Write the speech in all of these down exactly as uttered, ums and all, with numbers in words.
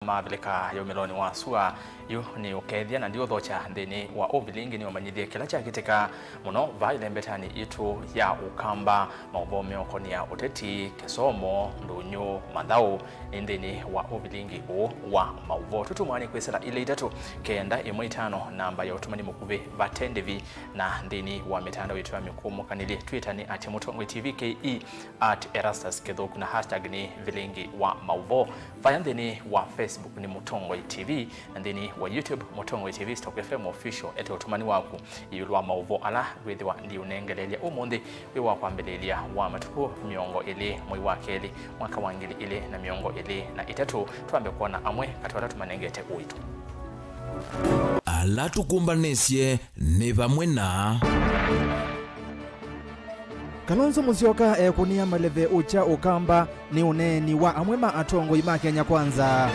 Mavilika yaumĩlonĩ wa sua. Yu nĩ ũkethya na ndiũthokya nthĩnĩ wa ũvilingi nĩ ũmanyĩthye kĩla kyakĩtĩka mũno vaa ĩlembetanĩ yitũ ya Ũkamba. Maũvoo meũkonĩa ũteti, kĩsomo, ndũnyũ, mathaũ, nĩ nthĩnĩ wa ũvilingi ũũ wa maũvoo. Tũtũmwa nĩ kwĩsĩla ilĩ itatũ kenda ĩmwe itano namba ya ũtũmani mũkuvĩ vate ndĩvi, na nthĩnĩ wa mĩtandao yitũ ya mĩkũmũkanĩlye, Twitter nĩ at Mũtongoi T V K E, at Erastus Kĩthũku, na hashtag nĩ vilingi wa maũvoo. Vaya nthĩnĩ wa Facebook nĩ Mũtongoi T V, na nthĩnĩ wa YouTube Mũtongoi T V Stock F M Official. Ete ũtũmani waku ĩũlũ wa maũvoo ala ngwĩthĩwa ndiũnengeleelya ũmũnthĩ wĩ wa kwambĩlĩlya wa matukũ mĩongo ĩlĩ mwei wa kelĩ mwaka wa ngili ilĩ na mĩongo ĩlĩ na itatũ. Twambe kwona amwe katĩ wa ala tũmanengete ũito. Ala tũkũmbanĩsye nĩ vamwe na Kalonzo Musyoka ekũnĩa maleve ũkya Ũkamba nĩ ũneeni wa amwe ma atongoi ma Kenya Kwanza.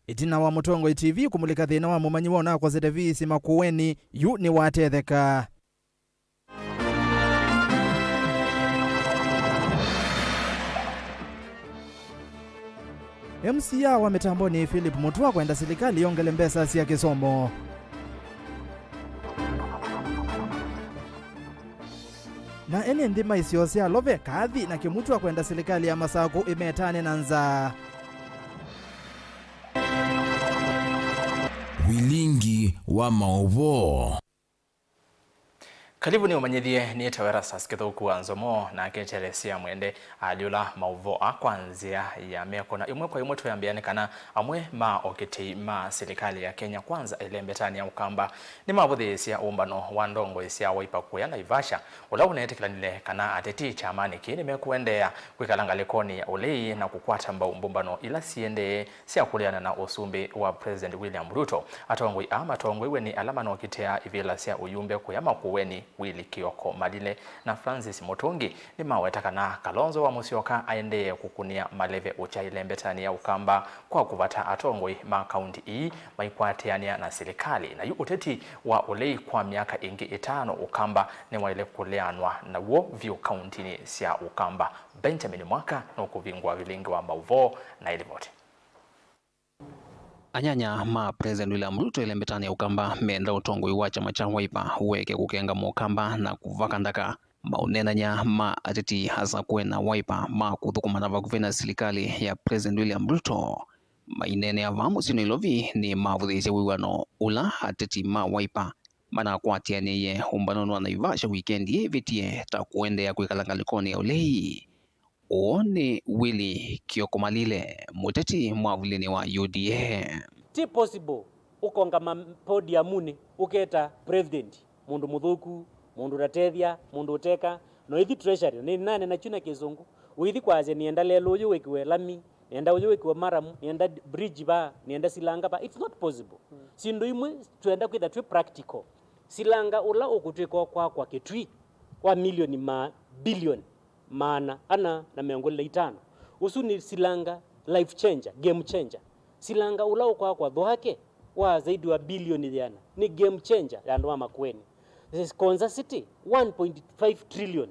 Ĩtina wa Mũtongoi T V kũmulĩka thĩna wa mũmanyiwa ũnakosete viisi Makueni, yu nĩwatetheka. M C A wa mĩtambonĩ Philip Mutua kwenda silikalĩ yongele mbesa sya kĩsomo. Na ene nthĩ ma isio sya Love, Kaathi na Kĩmutua kwenda silikalĩ ya Masakũ ĩmetane na nzaa. Vilingi wa maũvoo. Kalivu nĩ ũmanyĩthye, nĩtawa Erastus Kĩthũku wa Nzomo, nake Teresia Mwende alyũla maũvoo aa kwa nzĩa ya meko. Na ĩmwe kwa ĩmwe twĩambĩa nĩ kana amwe ma okĩtĩi ma silikalĩ ya Kenya Kwanza ĩlembetanĩ ya Ũkamba nĩmavũthĩĩsya ũmbano wa ndongoi sya Wiper kũya Naivasha, ũla ũneetĩkĩlanile kana ateti kyamanĩ kĩĩ nĩmekũendeea kwĩkala ngalĩkonĩ ya ũlei na kũkwata mbau mbũmbano ila siendee sya kũleana na ũsumbĩ wa President William Ruto. Atongoi aa matongoiw'e nĩ ala manokitĩa ivĩla sya ũyumbe kũya Makueni, Willy Kioko Malile na Francis Mũtũngi, nĩmaweta kana Kalonzo wa Mũsyoka aendee kũkũnĩa maleve ũkya ĩlembetanĩ ya Ũkamba kwa kũvata atongoi ma kaunti ii maikwatĩanĩa na silikalĩ. Na yu ũteti wa ũlei kwa myaka ĩngĩ ĩtano Ũkamba nĩwaĩle kũleanwa naw'o vyũ kauntinĩ sya Ũkamba. Benjamin Mwaka nũkũvingũa vilingi wa maũvoo na ĩlivoti. Anyanya ma President William Ruto ĩlembetanĩ ya Ũkamba menda ũtongoi wa kyama kya Wiper ũeke kũkenga Mũkamba na kũvaka nthaka. Maũneenany'a ma ateti asakũe na Wiper ma kũthũkũmana vakuvĩ na silikalĩ ya President William Ruto maineenea vaa mũsyĩ Nairobi nĩmavũthĩĩsye wĩw'ano ũla ateti ma Wiper manakwatĩanĩie ũmbanonĩ wa Naivasha wikendi ĩvĩtie ta kũendeea kwĩkala ngalĩkonĩ ya ũlei. Ũũ nĩ Willy Kioko Malile, mũteti mwavulĩnĩ wa U D A. Ti possible ũkonga ma podiumunĩ ũketa president mũndũ mũthũku, mũndũ ũtatethya, mũndũ ũteka, na ũithi treasury, nĩ nane nakyu na kĩsũngũ, ũithi kwasya nĩenda lelũ ũyũ wĩkĩwe lami, nĩenda ũyũ wĩkĩwe maramu, nĩenda bridge vaa, nĩenda silanga vaa. It's not possible. Syĩndũ imwe twenda kwĩtha twĩ practical. Silanga ũla ũkũtwĩka ũkwakwa Kĩtui wa milioni ma bilioni maana ana na mĩongo ĩlĩ na itano. Ũsu nĩ silanga life changer, game changer. Silanga ũla ũkwakwa Thwake wa zaidi wa bilioni yĩana nĩ game changer ya andũ ma Makueni. This Konza City, one point five trillion.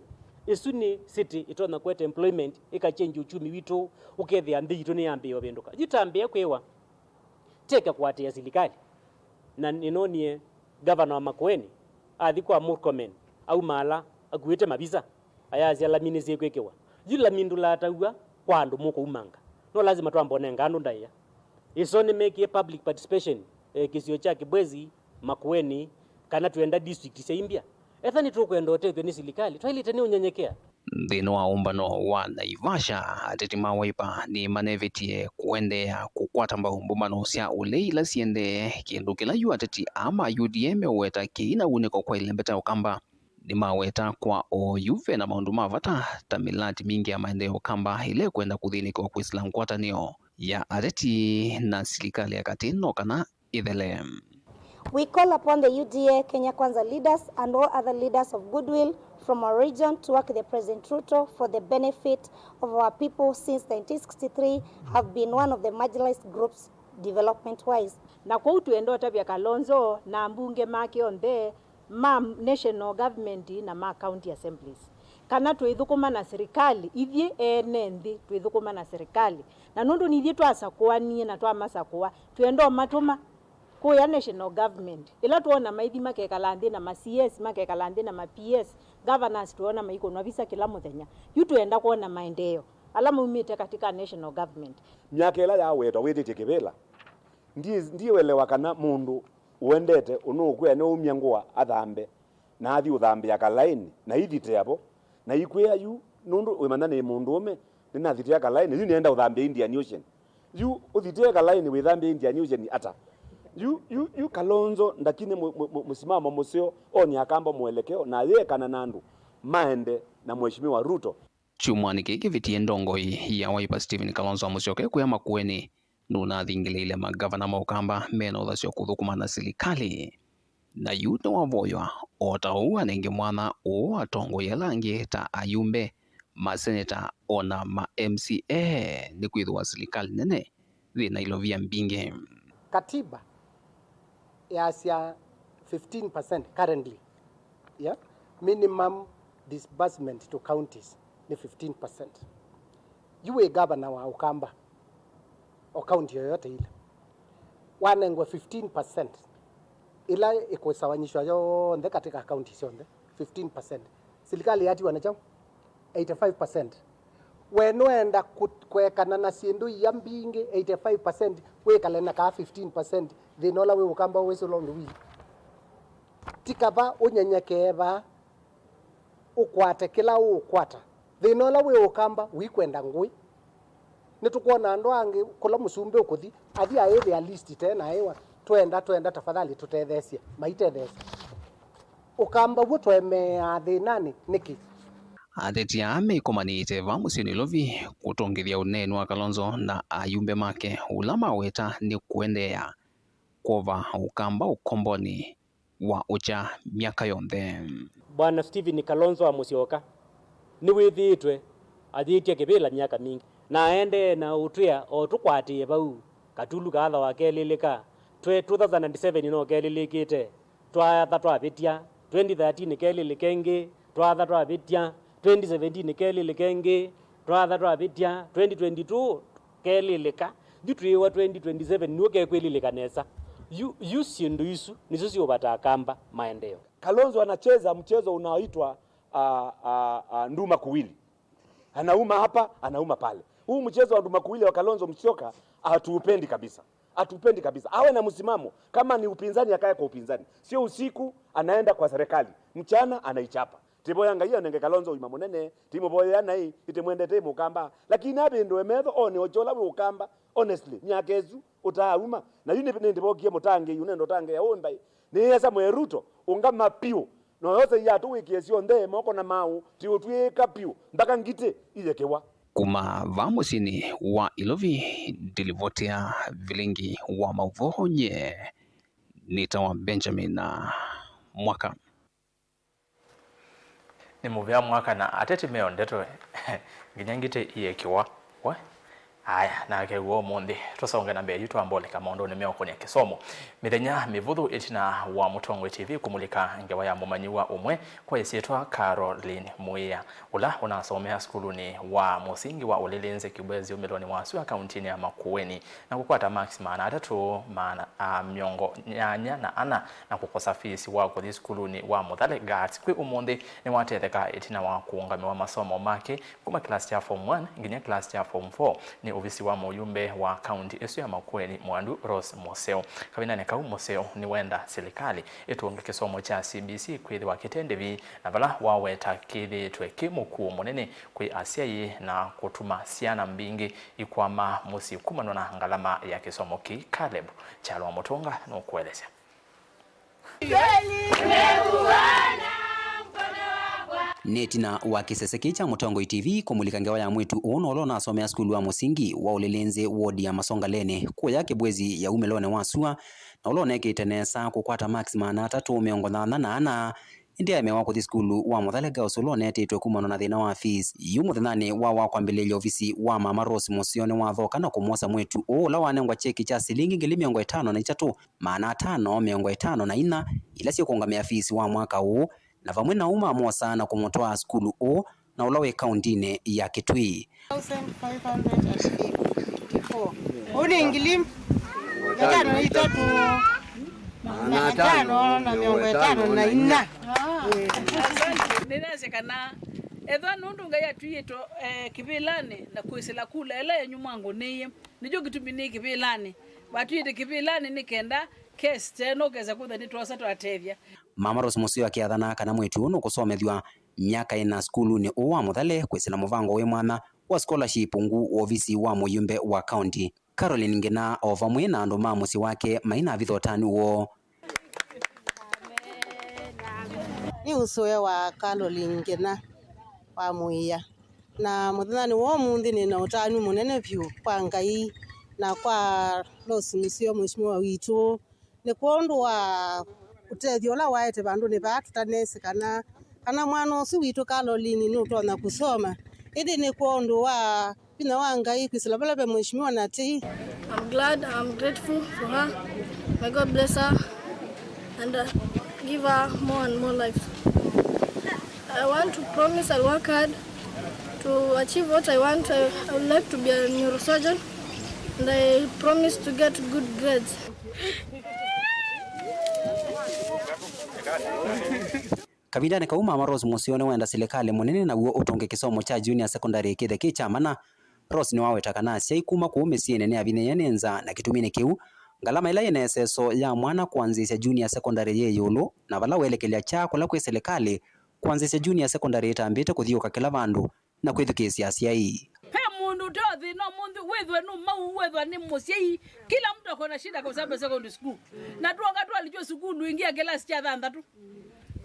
Ĩsu nĩ city ĩtonya kũete employment, ĩkachange uchumi witũ, ũkethĩa nthĩ yitũ nĩyambĩĩa ũvĩndũka. Yu tambĩĩa kwĩwa, teke kũatĩĩa silikalĩ. Na nĩnonie gavana wa Makueni athi kwa Murkomen, aumaala akuĩte mavisa, ayasya lami nĩsyĩkwĩkĩwa. Yu lami ndũlataw'a kwa andũ mũkũumanga. No lazima twambe ũnenga andũ ndaĩa. Ĩso nĩmekie public participation, eh, kĩsio kya Kibwezi, Makueni, kana twenda district sya imbya. Etha nĩtũkwenda ũtethyo nĩ silikalĩ, twaĩlĩte nĩ ũnyenyekea. Nthĩnĩ wa ũmbano wa Naivasha, ateti ma Wiper nĩmanevĩtie kũendeea kũkwata mbau mbũmbano sya ũlei ila siendee, kĩndũ kĩla yu ateti aa ma U D A meũweta kĩi na wunĩko kwa ĩlembeta ya Ũkamba. Nĩmaweta kwa oyu ve na maũndũ ma vata ta mĩlati mingĩ ya maendeeo Ũkamba ĩla ĩkwenda kũthĩnĩkĩwa kwĩsĩla ngwatanĩo ya ateti na silikalĩ ya katĩ no kana ĩthele. We call upon the U D A Kenya Kwanza leaders and all other leaders of goodwill from our region to work with the President Ruto for the benefit of our people since nineteen sixty-three have been one of the marginalized groups development wise. Na kwoou twenda ũtavya Kalonzo na ambunge make onthe ma national government na ma county assemblies, Kana twĩthũkũma na serikali, ithyĩ ene nthĩ twĩthũkũma na serikali. Na nũndũ nĩ ithyĩ twasakũanie na twamasakũa, twĩenda ũmatũma kũya national government. Ĩla twona maithi makekala nthĩ na ma C S, makekala nthĩ na ma P S, governors twona maikũnwa visa kĩla mũthenya. Yu twĩenda kwona maendeeo ala maumĩte katika national government. Myaka ĩla yawetwa wĩtĩtye kĩvĩla, ndiĩ-, ndiĩelewa kana mũndũ ũendete ũnũũkwĩa nĩwaumya ngũa athambe na athi ũthambĩa kalaĩnĩ na ithitĩa vo, na ikwĩa yu, nũndũ wĩmanya nĩ mũndũũme, nĩnathitĩa kalaĩnĩ, yu nĩenda ũthambĩa Indian Ocean. Yu ũthitĩe kalaĩnĩ wĩthambĩa Indian Ocean ata? Yu, yu, yu Kalonzo ndakine mũ-, mũ-, mũ-, mũsimamo mũseo, onie Akamba mwelekeo, na ayĩekana na andũ maende na Mheshimiwa Ruto. Kyumwanĩ kĩĩ kĩvĩtie, ndongoi ya Wiper Stephen Kalonzo Musyoka kwĩa Makueni nũnathingĩlĩĩle mangavana ma Ũkamba mena ũthasyo kũthũkũma na silikalĩ. Na yu nĩwavoywa o ta ũu anenge mwanya ũũ atongoi ala angĩ ta ayumbe, maseneta, o na ma M C A, nĩkwĩthĩwa silikalĩ nene yĩ na ilovia mbingĩ. Katiba yasya fifteen percent currently, yeah? Minimum disbursement to counties nĩ fifteen percent. Yu wĩ gavana wa Ũkamba, o county yoyote ile, wanengwe fifteen percent ĩla ĩkũsawanyishwa yonthe katika county syonthe, fifteen percent, silikalĩ yatiwa na kyaũ? Eighty-five percent. We nũenda kũ-, kũekana na syĩndũ ia mbingĩ, eighty-five percent, wĩkale na kaa fifteen percent, thĩna ũla wĩ Ũkamba wĩsĩ ũla ũndũ wili. Ti kava ũnyenyekee vaa, ũkwate kĩla ũũkwata. Thĩna ũla wĩ Ũkamba ũikwenda ngũĩ. Nĩtũkwona andũ angĩ kũla mũsumbĩ ũkũthi, athi aĩthĩa list tena aĩwa, "Twenda, twenda, tafadhali tũtetheesye." Maitetheesya. Ũkamba w'o tũemeaa thĩnanĩ nĩkĩ? Ateti aa mekomanĩte vaa mũsyĩ Nairobi kũtongethya ũneeni wa Kalonzo na ayumbe make, ũla maweta nĩ kũendeea kwova Ũkamba ũkombonĩ wa ũkya myaka yonthe. Bwana Stephen Kalonzo wa Musyoka nĩwĩthĩĩtwe ayĩtya kĩvĩla myaka mingĩ, na aendee na ũtwĩa o tũkwatĩĩe vau, katulu kaatha wa kelĩlĩka, twe two thousand and seven no kelĩlĩkĩte, twatha twavĩtya, twenty thirteen kelĩlĩka ĩngĩ, twatha twavĩtya, twenty seventeen kelĩlĩka ĩngĩ, twatha twavĩtya, twenty twenty-two kelĩlĩka, yu twĩĩwa twenty twenty-seven nĩw'o kekwĩlĩlĩka nesa. Yu, yu syĩndũ isu nĩsyo siũvataa Kamba maendeeo. Kalonzo anacheza mchezo unaoitwa, ah, ah, ah, nduma kuwili. Anauma hapa, anauma pale. Huu mchezo wa nduma kuwili wa Kalonzo Musyoka hatuupendi kabisa. Hatuupendi kabisa. Awe na msimamo. Kama ni upinzani, akae kwa upinzani. Sio usiku anaenda kwa serikali. Mchana anaichapa. Tivoya Ngai anenge Kalonzo ũima mũnene, timuvoyea naĩ, itimwendete ĩ Mũkamba. Lakini avĩndũe metho, one ũkya ũla wĩ Ũkamba. Honestly, myaka ĩsu ũtaauma. Na yu nĩ, nĩndĩvokie mũtangĩĩi, ũnenda ũtangĩĩa ũũ mbaĩ. Nĩyĩasa mwe Ruto, ũngama piũ. Na ũyose iatũ wĩkĩe syonthe, moko na maũ, ti ũtw'ĩĩka piũ, mpaka ngitĩ iyekĩwa. Kuma vaa mũsyĩnĩ wa Ilovi, ndilivotea vilingi wa maũvoo nye nĩtawa Benjamin Mwaka. Nĩ mũvea Mwaka na ateti meo ndeto nginya ngitĩ iyekĩwa. We? Aya, nake w'o ũmũnthĩ tũsonge na mbee yu twamboleka maũndũnĩ meũkũnĩa kĩsomo. Mĩthenya mĩvũthũ ĩtina wa Mũtongoi T V kũmulĩka ngewa ya mũmanyĩw'a ũmwe kwa ĩsyĩtwa Caroline Mwĩa, ũla ũnasomea sukulunĩ wa mũsingi wa Ũlĩlĩnzĩ Kibwezi ũmĩlonĩ wa sua kauntinĩ ya Makueni, na kũkwata maksi maana atatũ maana, a, mĩongo nyanya na ana, na kũkosa fees wa kũthi sukulunĩ wa Mũthale Girls kwĩ ũmũnthĩ, nĩwatetheka ĩtina wa kũũngamĩwa masomo make kuma class ya form one nginya class ya form four nĩ ovisi wa mũyumbe wa kaunti ĩsu ya Makueni, Mwandu Rose Museo. Kavindanĩ kau, Museo nĩwenda silikalĩ ĩtũnge kĩsomo kya C B C kwĩthĩwa kĩte ndĩvi, na vala waweta kĩthĩĩtwe kĩ mũkuo mũnene kwĩ asyai na kũtuma syana mbingĩ ikwama mũsyĩ kumanwa na ngalama ya kĩsomo kĩĩ. Caleb Kyalo wa Mũtũnga nũkũelesya. Nĩ ĩtina wa kĩsese kĩĩ kya Mũtongoi T V kũmulika ngewa ya mwĩĩtu ũũ na ũla ũnasomea sukulu wa mũsingi wa Ũlĩlĩnzĩ wodi ya Masongaleni kũya Kĩbwezi ya umĩlonĩ wa sua, na ũla ũnekĩte nesa kũkwata maksi maana atatũ mĩongo nyanya na ana, ĩndĩ aemewa kũthi sukulu wa Mũthale Girls ũla ũneetĩtwe kumanwa na thĩna wa fees. Yu mũthenyanĩ wa, wa kwambĩlĩlya, ovisi wa Mama Rose Mũseo nĩwathoka na kũmwosa mwĩĩtu ũũ ũla wanengwa kyeki kya silingi ngili mĩongo ĩtano na itatũ, maana atano mĩongo ĩtano na inya ila syĩkũũngamĩa fees wa mwaka ũũ, na vamwe na ũu mamosaa na kũmũtwaa sukulu ũũ na ũla wĩ kaũndĩnĩ ya Kitui. Thousand five hundred and fifty-four. Ũu nĩ ngili ĩtano na itatũ, maana atano na mĩongo ĩtano na ina. Nĩnasya kana ethwa nũndũ Ngai atwiĩtwe, eh, kĩvĩlanĩ na kwĩsĩla kula ĩla yenyu mwangũnĩie, nĩkyo kĩtumi nĩ kĩvĩlanĩ. Vatwiĩte kĩvĩlanĩ nĩ kenda kesi teno kesa kwĩtha nĩtwosa twatethya. Mama Rose Mũseo akĩathana kana mwĩĩtu ũũ nũkũsomethw'a myaka ĩna sukulunĩ ũũ wa Mũthale kwĩsĩla mũvango wĩ mwanya wa scholarship ungu wa ovisi wa mũyumbe wa kaũnti. Caroline Ngĩna o vamwe na andũ ma mũsyĩ wake mainavitha ũtanu woo. Nĩ ũsũe wa Caroline Ngĩna wa Mũia, na mũthenyanĩ wa ũmũnthĩ nĩ na ũtanu mũnene vyũ kwa Ngai na kwa Rose Mũseo, mheshimiwa witũ, nĩ kwondũ wa ũtethyo ũla waete vandũnĩ vaa tũtanesi kana, kana mwana ũsu witũ Caroline nũtonya kũsoma, ĩndĩ nĩ kwondũ wa vinya wa Ngai kwĩsĩla vala ve mheshimiwa na tei. I'm glad, I'm grateful for her. May God bless her and, uh, give her more and more life. I want to promise I'll work hard to achieve what I want. I, I would like to be a neurosurgeon, and I promise to get good grades. Kavindanĩ kau, Mama Rose Mũseo nĩwenda silikalĩ mũnene naw'o ũtũnge kĩsomo kya junior secondary kĩthe kĩ kya mana. Rose nĩwaweta kana asyai kuma kũu mĩsyĩnĩ nĩavinyĩĩe nĩ nzaa, na kĩtumi nĩ kĩu, ngalama ĩla yĩ na ĩseso ya mwana kwanzĩĩsya junior secondary yĩ ĩũlũ, na vala welekelya kyaa kũla kwĩ silikalĩ kwanzĩĩsya junior secondary ĩtambĩte kũthiũũka kĩla vandũ na kwĩthukĩĩsya asyai. Ve mũndũ ũte o thĩna ũmũnthĩ, wĩthwe nĩ mau, wĩthwa nĩ mũsyai, kila mtu ako na shida kwa sababu ya secondary school. Na tuoka twalichwa sukulu ingia kĩlasi kya thanthatũ.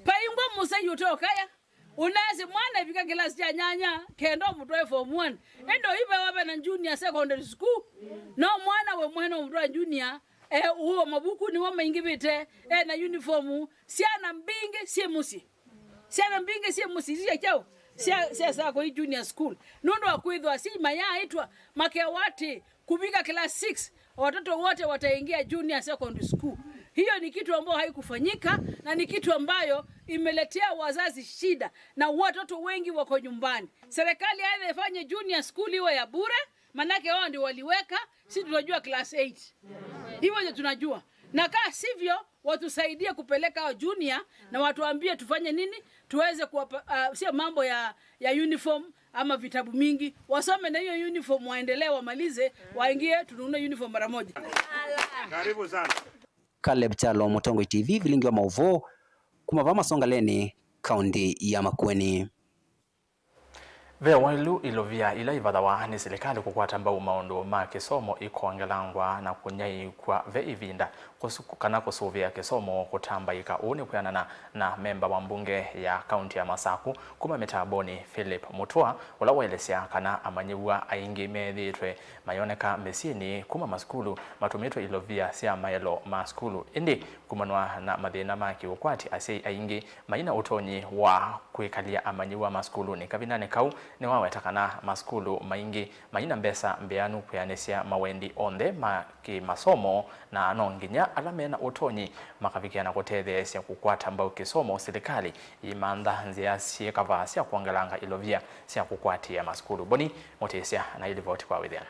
Paingwa mũsyai ũte ũkaya, ũnasĩ mwana ĩvika kĩlasi kya nyanya, kenda ũmũtwae form one. Ĩndĩ ũivewa ve na junior secondary school, no mwana we mwene ũmũtwae junior, eh, ũo mavuku nĩmo maingĩvĩte, eh, na uniform, syana mbingĩ syĩ mũsyĩ. Syana mbingĩ syĩ mũsyĩ, sya kyaũ? Sya, sya Sakoi Junior School. Nũndũ wa kwĩthwa asyai mayaaĩtwa, makewa atĩ kũvika class six, watoto wote wataingia junior secondary school. Hiyo ni kitu ambayo haikufanyika na ni kitu ambayo imeletea wazazi shida na watoto wengi wako nyumbani. Serikali aidha ifanye junior school iwe ya bure, manake wao ndio waliweka, si tunajua class eight. Hivyo ndio tunajua. Na kaa sivyo, watusaidie kupeleka hao junior na watuambie tufanye nini, tuweze kuwapa, ah, sio mambo ya, ya uniform ama vitabu mingi. Wasome na hiyo uniform, waendelee, wamalize, waingie, tununue uniform mara moja. Karibu sana. Caleb Kyalo, Mũtongoi T V, vilingi wa maũvoo, kuma vaa Masongaleni, kaũnti ya Makueni. Ve waĩlu ilovia ila ivathawa nĩ silikalĩ kũkwata mbau maũndũ ma kĩsomo ikongelangwa na kũnyaĩĩkw'a ve ĩvinda kũsu-, kana kũsũvĩa kĩsomo kũtambaĩka. Ũu nĩ kwĩanana na memba wa mbunge ya kaunti ya Masaku kuma Mĩtambonĩ, Philip Mutua, ũla waelesya kana amanyĩw'a aingĩ methĩĩtwe mayoneka mĩsyĩnĩ kuma masukulu matũmĩtwe ilovia sya maelo ma sukulu. Ĩndĩ kumanwa na mathĩna ma kĩũkwati, asyai aingĩ mai na ũtonyi wa kwĩkalya amanyĩw'a masukulunĩ. Kavindanĩ kau, nĩwaweta kana masukulu maingĩ mai na mbesa mbĩanu kwĩanĩsya mawendi onthe ma kĩ-masomo, na no nginya ala me na ũtonyi makavikĩa na kũtetheesya kũkwata mbau kĩsomo, silikalĩ yĩmantha nzĩa syĩ kavaa sya kwongelanga ilovia sya kũkwatĩĩa masukulu. Boni Mũtĩsya na ĩlivoti kwa wĩthĩano.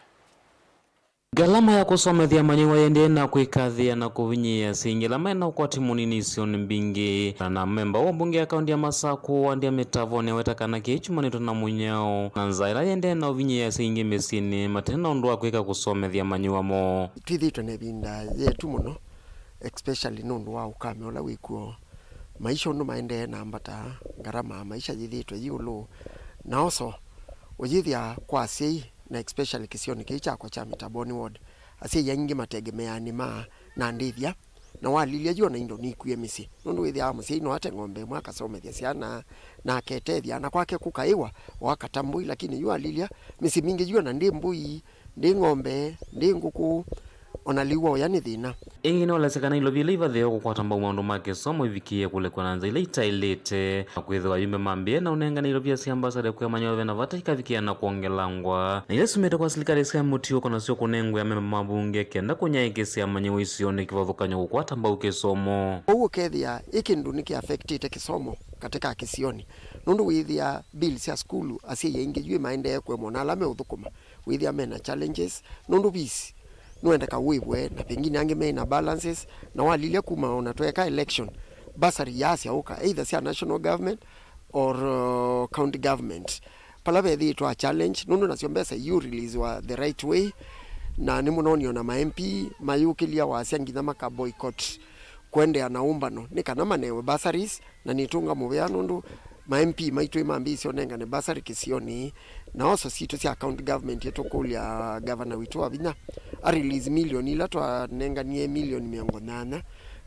Ngalama ya kũsomethya amanyĩw'a yĩendee na kwĩkathĩa na kũvinyĩĩa asyai aingĩ ala me na ũkwati mũnini isionĩ mbingĩ. Na, na memba wa mbunge ya kaunti ya Masaku, wandi ya Mĩtavonĩ, aweta kana kĩĩ kyumanĩtwe na mũnyao na nzaa ĩla yĩendee na ũvinyĩĩa asyai aingĩ mĩsyĩnĩ mate na ũndũ wa kwĩka kũsomethya amanyĩw'a moo. Twĩthĩĩtwe na ĩvinda yetu mũno, especially nũndũ wa ũkame ũla wĩ kw'o. Maisha ũndũ maendee na ambata, ngarama ya maisha yĩthĩĩtwe yĩ ĩũlũ, na also ũyĩthĩa kwa asyai, na especially kĩsionĩ kĩĩ kyakwa kya Mĩtambonĩ ward, asyai aingĩ mategemeaa nĩma na ndĩthya, na walilya yu ona indo nikwie mĩsyĩ, nũndũ wĩthĩawa mũsyai no ate ng'ombe ĩmwe akasomethya syana na aketethya, na kwake kũkaĩwa o akata mbũi, lakini yu alilya mĩsyĩ mingĩ yu ona ndĩ mbũi, ndĩ ng'ombe, ndĩ ngũkũ, O na lĩu woya nĩ thĩna. Ĩngĩ nĩwelesya kana ilovia ila ivathĩĩwe kũkwata mbau maũndũ ma kĩsomo ivikĩĩe kũlekwa na nzĩa ila itaĩlĩte, na kwĩthĩwa ayumbe mambĩĩe na ũnengane ilovia sya ambasada kwĩ amanyĩw'a ve na vata ikavikĩa na kwongelangwa, na ila syumĩte kwa silikalĩ sya mũtiũko nasyo kũnengwe amemba ma mbunge kenda kũnyaĩĩkĩsya amanyĩw'a isionĩ kĩvathũkany'o kũkwata mbau kĩsomo. Kwoou ũkethĩa ĩ kĩndũ nĩkĩ affectĩte kĩsomo katĩ ka kĩsionĩ, nũndũ wĩthĩa bill sya sukulu asyai aingĩ yu maendee kũemwa na ala meũthũkũma. Wĩthĩa mena challenges, nũndũ fees nũendeka wĩvwe, na pengine angĩ mena balances, na walilya kuma ona tweka election, bursary yaasya ũka, either sya national government or, uh, county government. Pala vethĩĩtwe a challenge, nũndũ nasyo mbesa iu release wa the right way, na nĩmũnoonie ona ma M P mayũkĩlya wasya nginya maka boycott kũendeea na ũmbano nĩ kana manewe bursaries, na nĩtũnga mũvea nũndũ ma M P maitũ mambĩĩsye ũnengane bursary kĩsionĩ, na oso sitũ sya county government ĩtũkũlya gavana witũ wa vinya a release milioni ila twanenganie, milioni mĩongo nyanya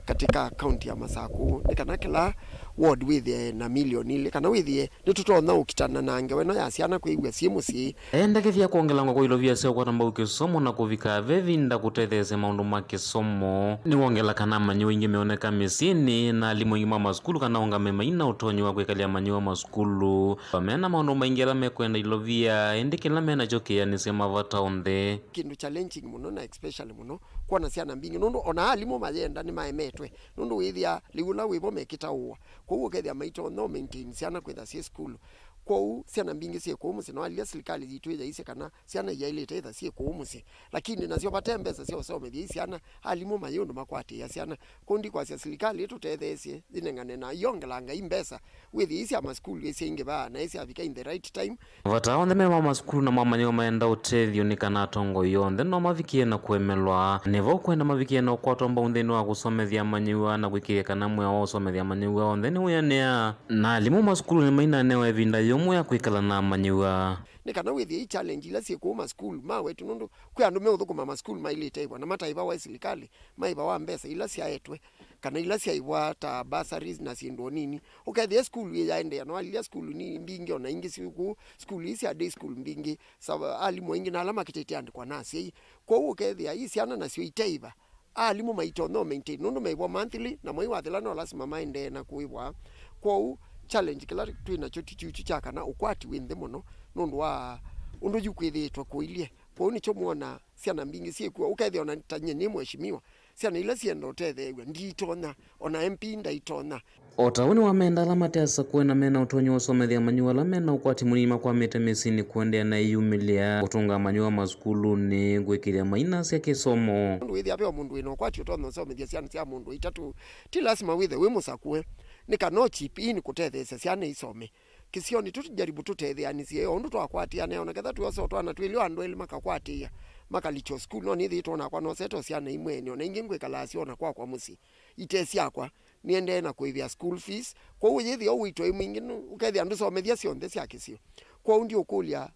katika county ya Masakũ, nĩ kana kĩla ward wĩthĩe na milioni ilĩ, kana wĩthĩe nĩtũtonya ũkitana na ngewa ĩno ya syana kwĩw'a syĩ mũsyĩ. Endekethya kwongelangwa kwa ilovia sya ũkwata mbau kĩsomo na kũvika ve ĩvinda kũtetheesya maũndũ ma kĩsomo nĩwongela kana amanyĩw'a aingĩ meoneka mĩsyĩnĩ, na alimũ aingĩ ma masukulu kana aũngame maina ũtonyi wa kwĩkalya amanyĩw'a masukulu. Mena maũndũ maingĩ ala mekwenda ilovia, ĩndĩ kĩla menakyo kĩanĩsya mavata onthe. Kĩndũ challenging mũno na especially mũno kwona syana mbingĩ, nũndũ ona alimũ mayenda nĩmaemetwe, nũndũ wĩthĩa lĩu ũla wĩvo mekĩtaũwa. Kwoou ũkethĩa maitonya ũ maintain syana kwĩtha syĩ sukulu. Kwoou syana mbingĩ syĩ kũu mũsyĩ, na walilya silikalĩ yitũ ĩyaisye kana syana iyaĩlĩte ĩtha syĩ kũu mũsyĩ. Lakini nasyo vate mbesa sya ũsomethya ii syana, alimũ mayĩ ũndũ makwatĩĩa syana. Kwoou ndikwasya silikalĩ ĩtũtetheesye yĩnengane na yongelanga ii mbesa, wĩthĩe ii sya masukulu ĩsyaingĩvaa na ĩsyavika in the right time. Vata onthe me ma masukulu na ma amanyĩw'a maenda ũtethyo nĩ kana atongoi onthe no mavikĩe na kũemelwa. Nĩ vau kwenda mavikĩe na ũkwatwa mbau nthĩnĩ wa kũsomethya amanyĩw'a na kwĩkĩĩa kana mwĩao wa ũsomethya amanyĩw'a onthe nĩwĩanĩa. Na alimũ masukulu nĩmainanewa ĩvinda yũmũ ya kwĩkala na amanyĩw'a. Nĩ kana wĩthĩe ii challenge ila syĩ kũu masukulu mawetwe, nũndũ kwĩ andũ meũthũkũma masukulu mailĩte ĩvwa na mataĩvawa ĩ silikalĩ, maĩvawa mbesa ila syaetwe kana ila syaĩvwa ta bursaries na syĩndũ o nini. Ũkethĩa sukulu ĩyaendeea, na walilya sukulu ni mbingĩ, o na ingĩ syĩ kũu, sukulu ii sya day school mbingĩ, sa-, alimũ aingĩ na ala makĩtĩte andĩkwa na asyai. Kwoou ũkethĩa ii syana nasyo iteĩva, alimũ maitonya ũ maintain, nũndũ meĩvwa monthly, na mwei wathela no lasima maendee na kũĩvwa. Kwoou challenge kĩla twĩ nakyo ti kyuchu kya kana ũkwati wĩ nthĩ mũno nũndũ wa ũndũ yu kwĩthĩĩtwe kũilye. Kwoou nĩkyo mwona syana mbingĩ syĩkw'o, ũkethĩa ona ta nyie nĩ mheshimiwa, syana ila syenda ũtetheew'a ndiitonya, ona M P ndaitonya. O ta ũu nĩwamenda ala mate asakũe na mena ũtonyi wa ũsomethya amanyĩw'a ala mena ũkwati mũnini makwamĩte mĩsyĩnĩ kũendeea na ĩyumĩlya, kũtũnga amanyĩw'a masukulunĩ, kwĩkĩĩthya mainasya kĩsomo. Nũndũ wĩthĩa ve o mũndũ wĩna ũkwati ũtonya ũsomethya syana sya mũndũ itatũ, ti lasima wĩthe wĩ mũsakũe, nĩ kana o chip in kũtetheesya syana isome. Kĩsionĩ tũjaribu tũtetheanĩsye o ũndũ twakwatĩanĩa, o na ketha twĩosa o twana twĩlĩ o andũ elĩ makakwatĩĩa, makalikya o sukulu, no nĩthĩĩtwe o nakwa nosete o syana imwe ene, o na ingĩ ngwĩkalaa syo o na kwakwa mũsyĩ, ite syakwa, nĩendee na kũĩvĩa school fees. Kwoou yĩthĩa ũito ĩ mwingĩ, nũ-, ũkethĩa ndũsomethya syonthe sya kĩsio. Kwoou ndiũkũlya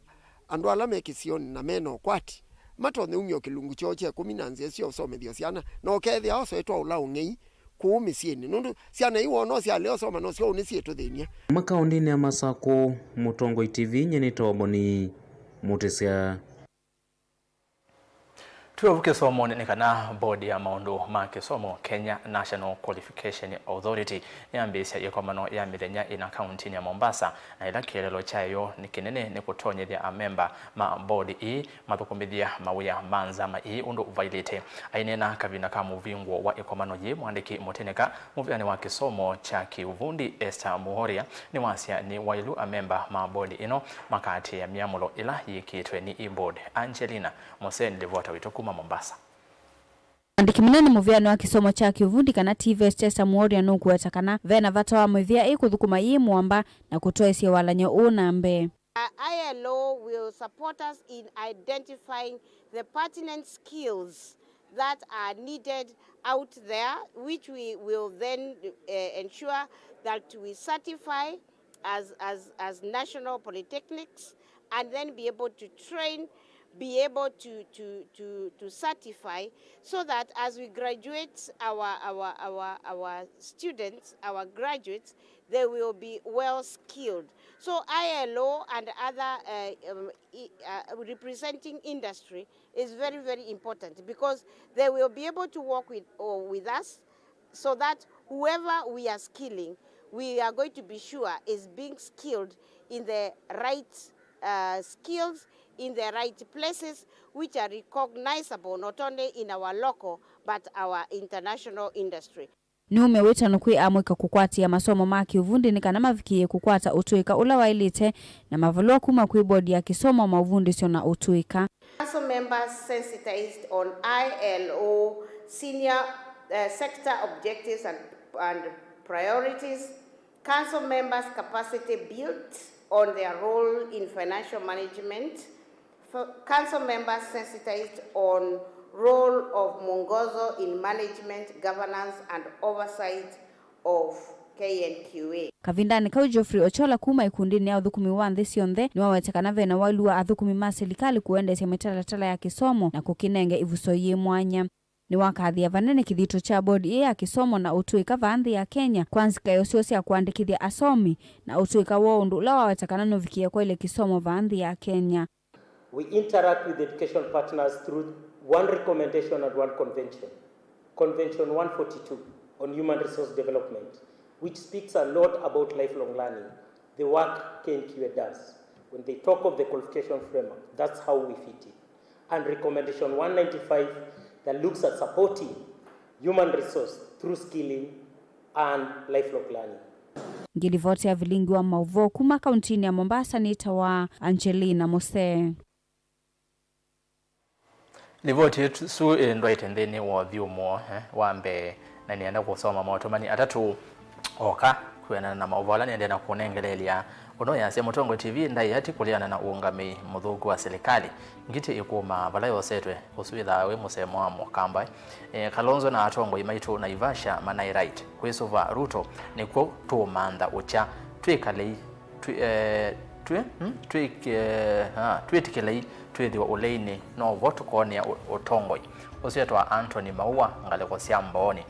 andũ ala me kĩsionĩ na mena ũkwati matonye umya o kĩlungu kyoo kya ĩkũmi na nzĩa sya ũsomethya syana, na ũkethĩa osoetwa ũla ũng'ei kũu mĩsyĩnĩ, nũndũ syana iwoo no syalea ũsoma, no syo nĩsyĩtũthĩny'a. Makaũndĩnĩ ya Masakũ, Mũtongoi T V, nyie nĩtawa Boni Mũtĩsya. Twĩ ovu kĩsomonĩ nĩ kana bodi ya maũndũ ma kĩsomo, Kenya National Qualification Authority, nĩyambĩĩsya ĩkomano ya mĩthenya ĩna kauntinĩ ya Mombasa, na ĩla kĩeleelo kyayo nĩ kĩnene nĩ kũtonyethya amemba ma bodi ii mathũkũmĩthya mawĩa ma nzama ii ũndũ vailĩte. Aineena kavinda ka mũvingũo wa ĩkomano yĩĩ, mwandĩki mũtĩnĩka mũvĩanĩ wa kĩsomo kya kĩuvundi Esther Muhoria nĩwasya nĩ waĩlu amemba ma bodi ĩno makaatĩĩa myamũlo ĩla yĩkĩtwe nĩ ii board. Angelina Moseni, livota witũ kuma Mombasa. Mwandĩki mũnene mũvĩanĩ wa kĩsomo kya kĩuvundi kana TVET Esther Muhoria nũkũweta kana ve na vata wa mĩvĩa ĩ kũthũkũma yĩ mũamba na kũtwaĩsya walany'o ũũ na mbee. Uh, I L O will support us in identifying the pertinent skills that are needed out there, which we will then, uh, ensure that we certify as, as, as national polytechnics, and then be able to train, be able to, to, to, to certify, so that as we graduate our, our, our, our students, our graduates, they will be well skilled. So I L O and other, uh, um, i- uh, representing industry is very, very important because they will be able to work with, or with us so that whoever we are skilling, we are going to be sure is being skilled in the right, uh, skills in the right places which are recognizable not only in our local but our international industry. Nĩumya wĩtano kwĩ amũika kũkwatĩa masomo ma kĩũvundi nĩ kana mavikĩĩe kũkwata ũtũĩka ũla waĩlĩte na mavalũa kuma kwĩ bodi ya kĩsomo, maũvundĩsyo na ũtũĩka. Council members sensitized on I L O senior, uh, sector objectives and, and priorities. Council members capacity built on their role in financial management. F- Council members sensitized on role of mwongozo in management, governance and oversight of K N Q A. Kavindanĩ kau, Geoffrey Ochola kuma ĩkundinĩ ya ũthũkũmi wa nthĩ syonthe nĩwaweta kana vena waĩlu wa athũkũmi ma silikalĩ kũendeesya mĩtalatala ya kĩsomo na kũkĩnenge ĩvuso yĩ mwanya. Nĩwakathĩa vanene kĩthito kya bodi ĩĩ ya kĩsomo na ũtũĩka vaa nthĩ ya Kenya kwa nzika syoo sya kũandĩkĩthya asomi na ũtũĩka woo, ũndũ ũla waweta kana nũvikĩe kwaĩlya kĩsomo vaa nthĩ ya Kenya. We interact with education partners through one recommendation and one convention, Convention one forty-two on human resource development, which speaks a lot about lifelong learning, the work K N Q A does. When they talk of the qualification framework, that's how we fit in. And recommendation one ninety-five that looks at supporting human resource through skilling and lifelong learning. Ngĩlivoti ya vilingi wa maũvoo kuma kauntinĩ ya Mombasa nĩtawa Angelina Mose. Livoti ĩsu ĩndwaĩte nthĩnĩ wa ũthyũmũo, eh, wa mbee, na nĩenda kũsoma maũtũmani atatũ oka kwĩanana na maũvoo ala nĩendee na kũnengeleelya. Ũno yasya, Mũtongoi T V ndaĩ ati kũleana na ũũngamĩi mũthũku wa silikalĩ. Ngitĩ ĩkũmaa vala yosetwe, ũsu wĩthaa wĩ mũsemo wa Mũkamba. E, Kalonzo na atongoi maitũ Naivasha manaĩ right. Kwĩsũva Ruto nĩkw'o tũũmantha ũkya. Twĩkalei, twĩ, e, twĩ, hmm? Twĩ, e, ah, twĩtĩkĩlei twĩthĩwe ũleinĩ, no vo tũkoonĩa ũ-, ũtongoi. Ũsu etwa Anthony Maua, ngalĩko sya Mbooni.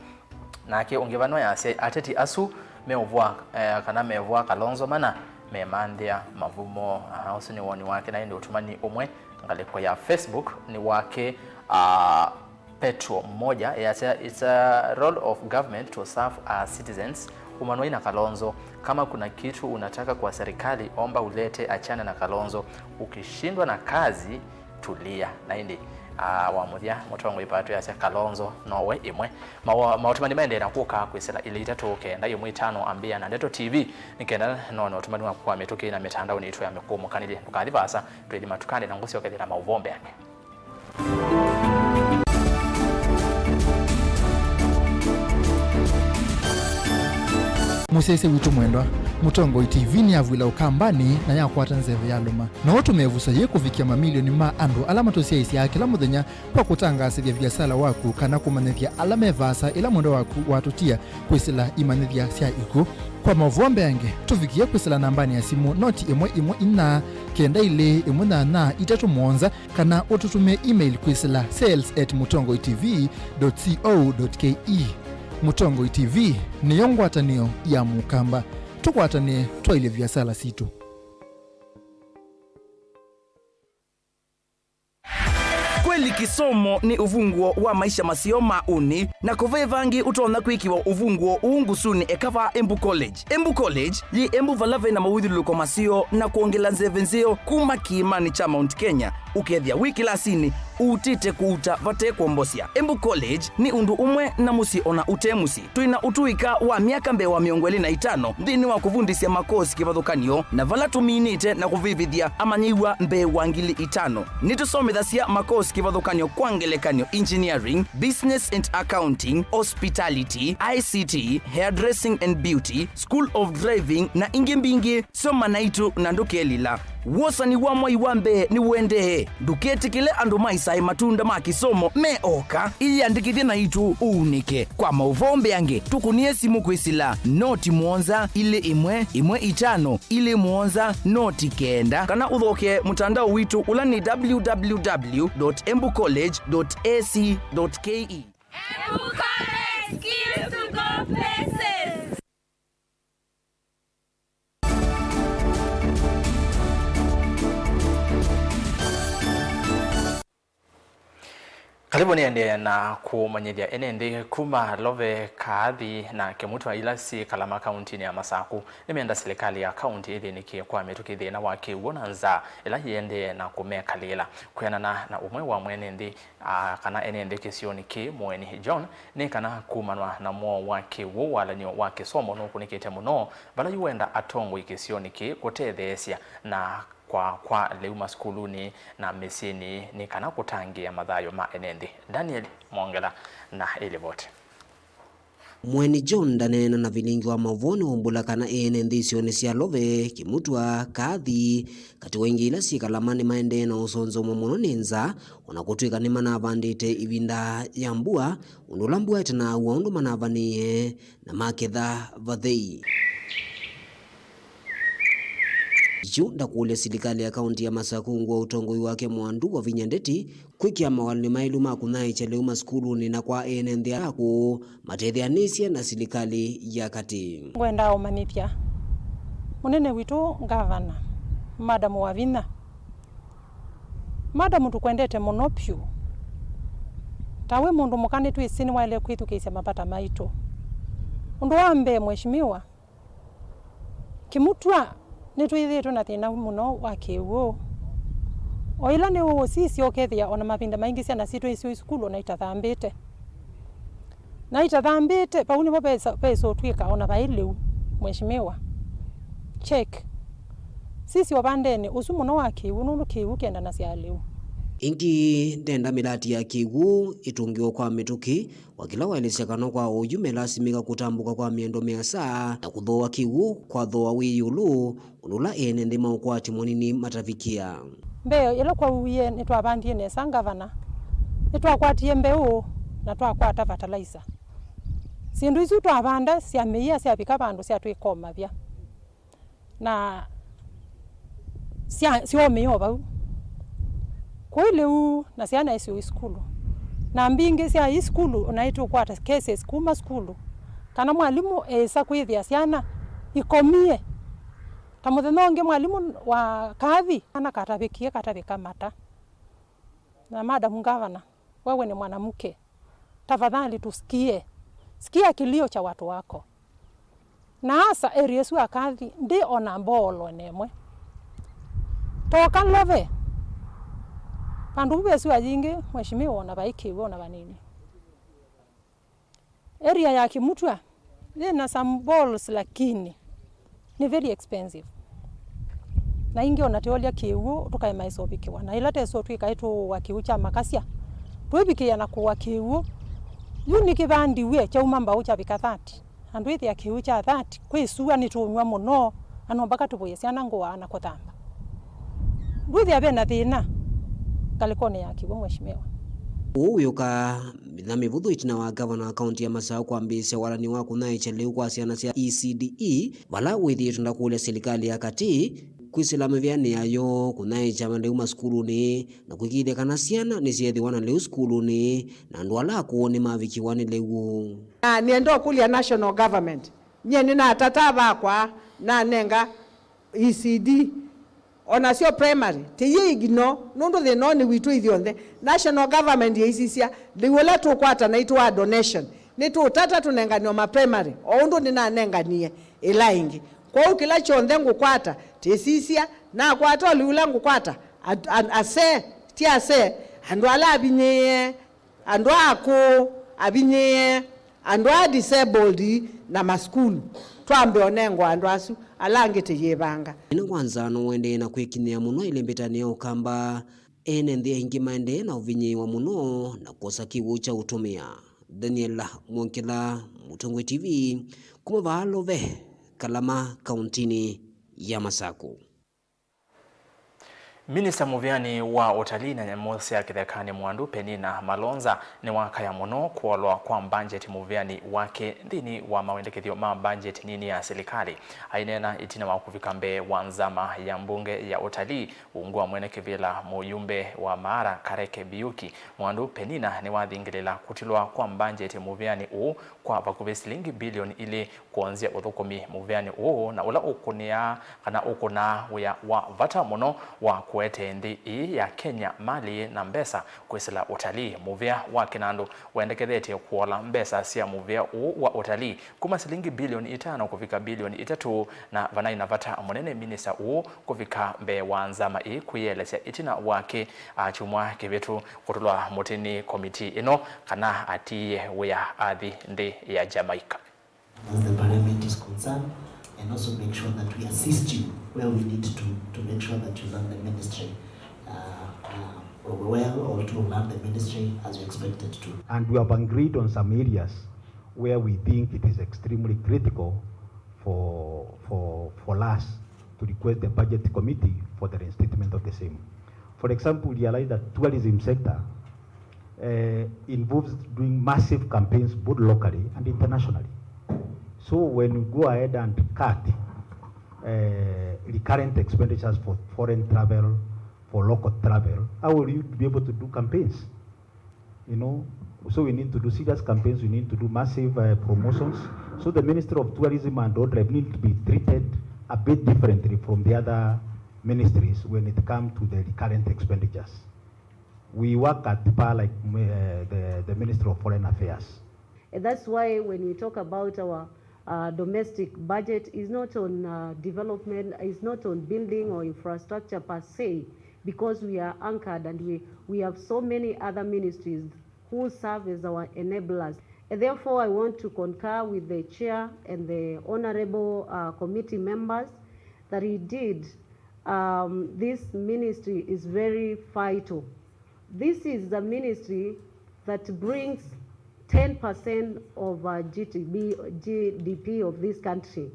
Nake ũngĩ vano yasya, ateti asu meũvũa, eh, kana mevũa Kalonzo mana memanthĩa mavumo. Aha, ũsu nĩ woni wake, na ĩndĩ ũtũmani ũmwe ngalĩko ya Facebook nĩ wake, ah, Petro Mmoja yasya, it's a role of government to serve our citizens. Umanwai na Kalonzo. Kama kuna kitu unataka kwa serikali, omba ulete, achana na Kalonzo. Ukishindwa na kazi, tulia. Na ĩndĩ, ah, wa mũthya, mũtongoi patũ yasya Kalonzo nowe ĩmwe. Mawa-, maũtũmani maendee na kũka kwĩsĩla ilĩ itatũ kenda ĩmwe itano ambĩa na Ndeto T V, nĩ kenda none ũtũmani waku wa mĩtũkĩ na mĩtandaonĩ itũ ya mĩkũmũkanĩlye. Ndũkathi vaasa, twĩthi matukanĩ na ngũsyokethya na maũvoo mbeange. Mũsyaĩĩsya witũ mwendwa, Mũtongoi T V nĩyavw'ĩla Ũkambanĩ na yakwata nzeve ya lũma. No ũtũme ĩvuso yĩĩ kũvikĩa mamilioni ma andũ ala matũsyaĩĩsyaa kĩla mũthenya kwa kũtangaasĩthya viasala waku kana kũmanyĩthya ala me vaasa ĩla mwendwa waku watũtia kwĩsĩla imanyĩthya sya ikw'ũ. Kwa maũvoo mbeange, tũvikĩe kwĩsĩla nambanĩ ya simũ noti ĩmwe ĩmwe inya kenda ilĩ ĩmwe nyanya itatũ mũonza, kana ũtũtũmĩe email kwĩsĩla sales at mũtongoitv dot co dot ke. Mũtongoi T V nĩyo ngwatanĩo ya Mũkamba. Tũkwatanĩe twaĩlye viasala sitũ. Kweli kĩsomo nĩ ũvunguo wa maisha maseo ma ũnĩ, na kũve vangĩ ũtonya kwĩkĩwa ũvunguo ũũ ngusunĩ eka vaa Embu College. Embu College yĩ Embu vala ve na mawĩthyũlũlũko maseo na kwongela nzeve nzeo kuma kĩĩmanĩ kya Mount Kenya, ũkethĩa wĩ kĩlasinĩ ũutĩte kũuta vate kwombosya. Embu College nĩ ũndũ ũmwe na mũsyĩ ona ũte mũsyĩ. Twĩ na ũtũĩka wa myaka mbee wa mĩongo ĩlĩ na itano nthĩnĩ wa kũvundĩsya makosi kĩvathũkany'o, na vala tũminĩte na kũvĩvĩthya amanyĩw'a mbee wa ngili itano. Nĩtũsomethasya makosi kĩvathũkany'o, kwa ngelekany'o, engineering, business and accounting, hospitality, I C T, hairdressing and beauty, school of driving, na ingĩ mbingĩ. Soma naitũ na ndũkelila. Wosani wa mwai wa mbee nĩũendee. Ndũketĩkĩle andũ maisae matunda ma kĩsomo me oka. Ĩyĩandĩkĩthye naitũ ũunĩke. Kwa maũvoo mbeange, tũkũnĩe simũ kwĩsĩla noti mũonza ilĩ ĩmwe ĩmwe itano ilĩ mũonza noti kenda, kana ũthokee mũtandao witũ ũla nĩ w w w dot embu college dot a c dot k e. Embu College, skills to go places. Kalĩvu nĩendee na kũmanyĩthya ene nthĩ kuma Love, Kaathi na Kĩmutwa ila syĩ Kalama kauntinĩ ya Masaku nĩmenda silikalĩ ya kaunti ĩthĩnĩkĩe kwa mĩtũkĩ thĩna wa kĩw'ũ na nzaa ĩla yĩendee na kũmekalĩla. Kwĩanana na ũmwe wa mwene nthĩ, a, kana ene nthĩ kĩsionĩ kĩĩ, Mũeni John, nĩ kana kumanwa na mwoo wa kĩw'ũ, walany'o wa kĩsomo nũkũnĩkĩte mũno, vala yu wenda atongoi kĩsionĩ kĩĩ kũtetheesya na kwa kwa lĩu masukulunĩ na mĩsyĩnĩ nĩ kana kũtangĩĩa mathayũ ma ene nthĩ. Daniel Mwongela na ĩlivoti. Mũeni John ndaneena na vilingi wa maũvoo nĩwaumbũla kana ene nthĩ isionĩ sya Love, Kĩmutwa, Kaathi, katĩ wa ingĩ ila syĩ Kalama nĩmaendee na ũsonzomwa mũno nĩ nzaa, o na kũtw'ĩka nĩmanavandĩte ĩvinda ya mbua, ũndũ ũla mbua ĩtanaaw'a ũndũ manavanĩĩe na maketha vathei. Yu ndakũlya silikalĩ ya kaunti ya Masaku ungu wa ũtongoi wake mwandu Wavinya Ndeti kwĩkĩa mawalany'o maĩlu ma kũnyaĩĩkya lĩu masukulunĩ na kwa ene nthĩ ala akũũ matetheanĩsye na silikalĩ ya katĩ. Ngwenda ũmanyĩthya mũnene witũ ngavana, Madam Wavinya. Madam, tũkwendete mũno vyũ. Ta wĩ mũndũ mũka nĩtwĩsĩ nĩwaĩle kwĩthukĩĩsya mavata maitũ. Ũndũ wa mbee, Mheshimiwa, Kĩmutwa nĩtwĩthĩĩtwe na thĩna mũno wa kĩw'ũ. O ĩla nĩũũsisya ũkethĩa o na mavinda maingĩ syana sitũ isyo isukulu o na itathambĩte. Na itathambĩte, vau nĩvo vesa, vesa ũtw'ĩka o na vaĩ lĩu, Mheshimiwa. Check. Sisya ũvandenĩ ũsu mũno wa kĩw'ũ, nũndũ kĩw'ũ kĩendanasya lĩu. Ĩngĩ, ndenda mĩlati ya kĩw'ũ ĩtũngĩwe kwa mĩtũkĩ, wa kĩla waelesya kana kwa oyu melasimĩka kũtambũka kwa mĩendo mĩasa na kũthooa kĩw'ũ kwa thooa wĩ ĩũlũ, ũndũ ũla ene nthĩ ma ũkwati mũnini matavikĩa. Mbee ĩla kwauie nĩtwavandie nesa ngavana, nĩtwakwatie mbeũ na twakwata fertilizer. Syĩndũ isu twavanda syamĩia syavika vandũ syatwĩkomavya. Na sya, syomĩe o vau. Kũi lĩu na syana isyo isukulu. Na mbingĩ sya isukulu, o na ĩtũkwata cases kuma sukulu, kana mwalimũ eĩsa kwĩthĩa syana ikomie. Ta mũthenya ũngĩ mwalimũ wa Kaathi, kana katavĩkie, katavĩka mata. Na Madam Governor, wewe ni mwanamke. Tafadhali tusikie. Sikia kilio cha watu wako. Na asa area ĩsu ya Kaathi, ndĩ o na mboolo ĩmwe. Toka Love. Vandũ vu ve sua yingĩ, mheshimiwa, o na vai kĩw'ũ o na vanini. Area ya Kĩmutwa yĩ na some balls, lakini nĩ very expensive. Na ingĩ o na teolya kĩw'ũ tũkaema ĩsovikĩwa. Na ĩla teso twĩka ĩtũũa kĩw'ũ kya makasya, twĩvikĩĩa na kũũa kĩw'ũ. Yu nĩkĩvandiw'e kyauma mbaũ kyavika thirty. Andũ ĩthĩa kĩw'ũ kya thirty, kwĩ sua nĩtũũnyw'a mũno, na no mpaka tũvũĩe syana ngũa na kũthamba. Ndwĩthĩa ve na thĩna ngalĩkonĩ ya kĩw'ũ, mheshimiwa. Ũũ wĩũka mĩthenya mĩvũthũ ĩtina wa ngavana wa kaunti ya Masaku kwambĩĩsya walany'o wa kũnyaĩĩkya lĩu kwa syana sya E C D E, vala wĩthĩĩtwe ndakũlya silikalĩ ya katĩ kwĩsĩla mĩvĩanĩ yayo kũnyaĩĩkya lĩu masukulunĩ na kũĩkĩĩthya kana syana nĩsyeethĩwa na lĩu sukulunĩ na andũ ala akũũ nĩmavikĩwa nĩ lĩu. Na nĩenda ũkũlya national government, nyie nĩnatata vakwa nanenga E C D. O nasyo primary, tĩyĩ ignore, nũndũ thĩna ũũ nĩ witũ ithyonthe. National government yĩisisya, lĩu ũla tũkwata naitũ wa donation, nĩtũũtata tũnenganĩwe ma primary, o ũndũ nĩnanenganie ĩla ĩngĩ. Kwoou kĩla kyonthe ngũkwata, tĩsisya, nakwata o lĩu ũla ngũkwata, at-, an-, asee, ti asee, andũ ala avinyĩĩe, andũ aa akũũ, avinyĩĩe, andũ aa disabled na masukulu, twambe ũnengwa andũ asu, ala angĩ tĩyĩvanga. Ĩna kwanza nũendee na kwĩkinyĩa mũno ĩlembetani ya Ũkamba, ene nthĩ aingĩ maendee na ũvinyĩĩwa mũno na kwosa kĩw'ũ kya ũtũmĩa. Daniel Mwongela, Mũtongoi T V, kuma vaa Love, Kalama, kauntinĩ ya Masaku. Minista mũvĩanĩ wa ũtalii na nyamũ sya kĩthekanĩ Mwandu Penina Malonza nĩwakaya mũno kũolwa kwa mbanjeti mũvĩanĩ wake nthĩnĩ wa mawendekethyo ma mbanjeti nini ya silikalĩ. Aineena ĩtina wa kũvika mbee wa nzama ya mbunge ya ũtalii, ungu wa mwene kĩvĩla mũyumbe wa Maara Kareke Biuki, Mwandu Penina nĩwathingĩlĩla kũtilwa kwa mbanjeti mũvĩanĩ ũũ kwa vakuvĩ silingi bilioni ilĩ kwonzya ũthũkũmi mũvĩanĩ ũũ, na ũla ũkũnĩaa kana ũkũnaa wĩa wa vata mũno wa kũ Kũete nthĩ ĩĩ ya Kenya malĩ na mbesa kwĩsĩla ũtalii. Mũvĩa wa kĩnandũ wendekethetye kũola mbesa sya mũvĩa ũũ wa ũtalii kuma silingi bilioni itano kũvika bilioni itatũ, na vanaĩ na vata mũnene minista ũũ kũvika mbee wa nzama ĩĩ kwĩyĩelesya ĩtina wake, a, kyumwa kĩvĩtu kũtũlwa mũtĩ nĩ komitii ĩno kana atiie wĩa athi nthĩ ya Jamaica. As the parliament is concerned, and also make sure that we assist you where we need to, to make sure that you run the ministry, uh, uh, well, or to run the ministry as you expected to. And we have agreed on some areas where we think it is extremely critical for, for, for us to request the budget committee for the reinstatement of the same. For example, we realize that tourism sector uh, involves doing massive campaigns both locally and internationally. So when we go ahead and cut uh, recurrent expenditures for foreign travel, for local travel, how will you be able to do campaigns? You know, so we need to do serious campaigns, we need to do massive uh, promotions. So the Ministry of Tourism and Wildlife need to be treated a bit differently from the other ministries when it comes to the recurrent expenditures. We work at par like uh, the, the Ministry of Foreign Affairs. And that's why when we talk about our uh, domestic budget, is not on uh, development, is not on building or infrastructure per se, because we are anchored and we, we have so many other ministries who serve as our enablers. And therefore, I want to concur with the chair and the honorable uh, committee members that indeed um, this ministry is very vital. This is the ministry that brings ten percent of uh, G D P, G D P of this country.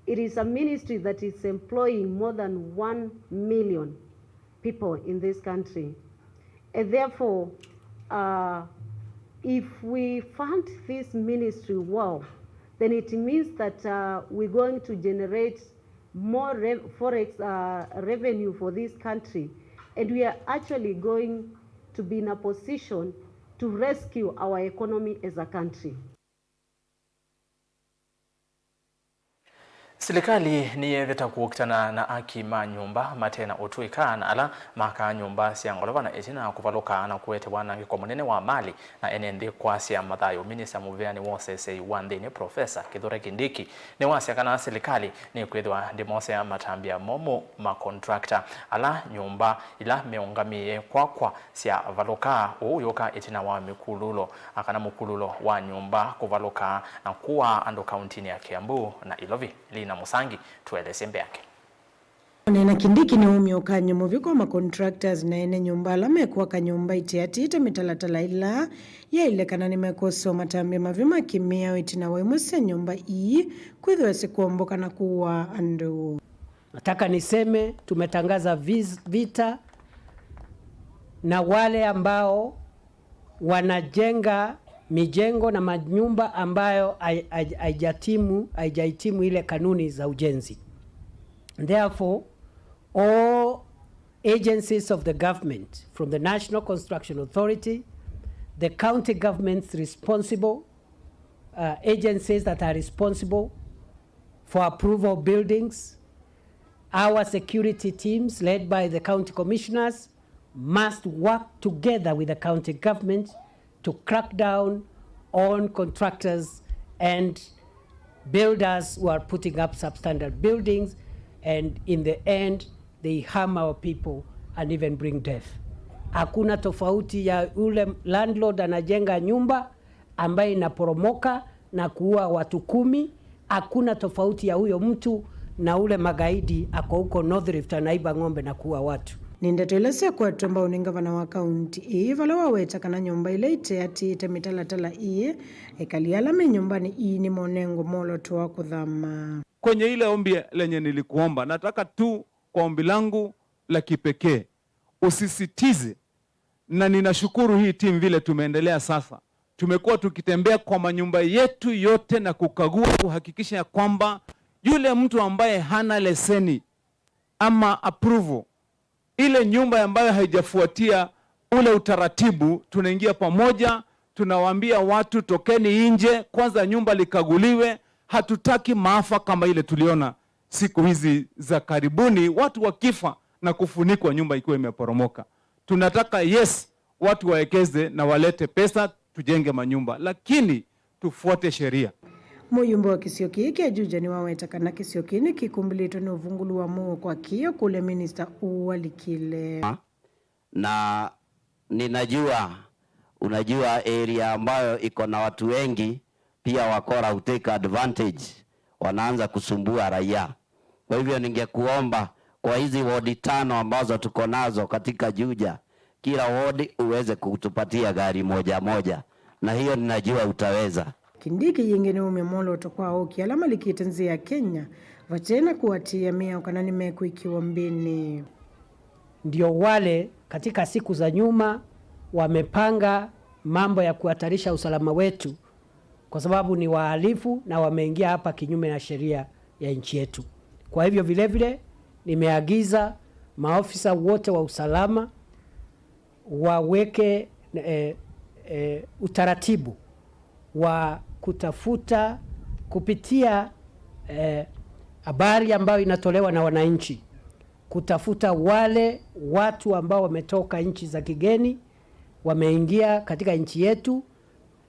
It is a ministry that is employing more than one million people in this country. And therefore, uh, if we fund this ministry well, then it means that uh, we're going to generate more rev- forex uh, revenue for this country, and we are actually going to be in a position to rescue our economy as a country. Silikalĩ nĩyevĩta kũkitana na aki ma nyũmba mate na ũtũĩka na ala makaa nyũmba sya ngolova na ĩtina kũvalũka na kũete wanangĩko mũnene wa malĩ na ene nthĩ kwasya mathayũ. Minista mũvĩanĩ wa ũseseĩ wa nthĩnĩ, Profesa Kithure Kindiki, nĩwasya kana silikalĩ nĩkwĩthĩwa ndĩmosea matambya momũ ma contractor ala nyũmba ila meũngamĩe kwakwa syavalũka, ũu yũka ĩtina wa mĩkulũlo, a, kana mũkulũlo wa nyũmba kũvalũka na kũaa andũ kauntinĩ ya Kiambu na Ilovi. Lina Mũsangi tũelesye mbeange. Kũneena Kindiki nĩwaumya ũkany'o mũvyũ kwa ma contractors na ene nyũmba ala mekwaka nyũmba iteatĩĩte mĩtalatala ĩla yaĩle kana nĩmekwosewa matambya mavyu ma kĩmĩao ĩtina wa imwe sya nyũmba ii kwĩthĩwa sikwomboka na kũaa andũ. Nataka niseme tumetangaza vis- vita na wale ambao wanajenga mijengo na manyumba ambayo hai- hai- haijatimu haijahitimu ile kanuni za ujenzi. Therefore, all agencies of the government, from the National Construction Authority, the county governments responsible, uh, agencies that are responsible for approval buildings, our security teams led by the county commissioners must work together with the county government to crack down on contractors and builders who are putting up substandard buildings, and in the end they harm our people and even bring death. Hakuna tofauti ya ule landlord anajenga nyumba ambaye inaporomoka na kuua watu kumi, hakuna tofauti ya huyo mtu na ule magaidi ako huko North Rift anaiba ng'ombe na kuua watu. Nĩ ndeto ila syakwatw'a mbau nĩ ngavana wa kaunti ĩĩ, vala waweta kana nyũmba ila iteatĩĩte mĩtalatala ĩĩ, ekali ala me nyũmbanĩ ii nĩmonengwe mwolooto wa kũthama. Kwenye ile ombi lenye nilikuomba, nataka tu kwa ombi langu la kipekee usisitize, na ninashukuru hii timu vile tumeendelea sasa. Tumekuwa tukitembea kwa manyumba yetu yote na kukagua, kuhakikisha ya kwamba yule mtu ambaye hana leseni ama approval, ile nyumba ambayo haijafuatia ule utaratibu, tunaingia pamoja, tunawaambia watu, "Tokeni nje, kwanza nyumba likaguliwe." Hatutaki maafa kama ile tuliona siku hizi za karibuni, watu wakifa na kufunikwa nyumba ikiwa imeporomoka. Tunataka, yes, watu wawekeze na walete pesa tujenge manyumba, lakini tufuate sheria. Mũyumbe wa kĩsio kĩĩ kya Juja nĩwaweta kana kĩsio kĩĩ nĩkĩkumbĩlĩtwe nĩ ũvungũlu wa mũuo kwa kĩo kũlya minista ũũ walikile. Na ninajua, unajua area ambayo iko na watu wengi pia wakora hutake advantage, wanaanza kusumbua raia. Kwa hivyo ningekuomba kwa hizi wodi tano ambazo tuko nazo katika Juja, kila wodi uweze kutupatia gari moja moja, na hiyo ninajua utaweza. Kindiki yĩngĩ nĩwaumya mwolooto kwa ooki ala malikĩte nzĩ ya Kenya vate na kũatĩĩa mĩao kana nĩmekwĩkĩwa mbĩnĩ. Ndio wale katika siku za nyuma wamepanga mambo ya kuhatarisha usalama wetu, kwa sababu ni wahalifu na wameingia hapa kinyume na sheria ya nchi yetu. Kwa hivyo vile vile nimeagiza maofisa wote wa usalama waweke, eh, eh, utaratibu wa kutafuta kupitia, eh, habari ambayo inatolewa na wananchi, kutafuta wale watu ambao wametoka nchi za kigeni, wameingia katika nchi yetu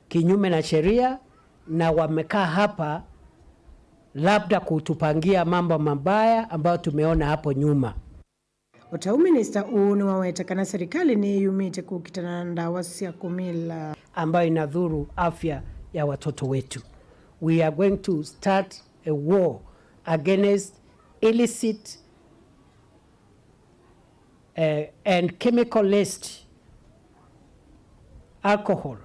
kinyume na sheria, na wamekaa hapa labda kutupangia mambo mabaya ambayo tumeona hapo nyuma. O ta ũu, minista ũũ nĩwaweta kana serikali nĩyĩyumĩte kũkitana na ndawa sya kũmila ambayo inadhuru afya ya watoto wetu. We are going to start a war against illicit, eh, and chemical laced alcohol,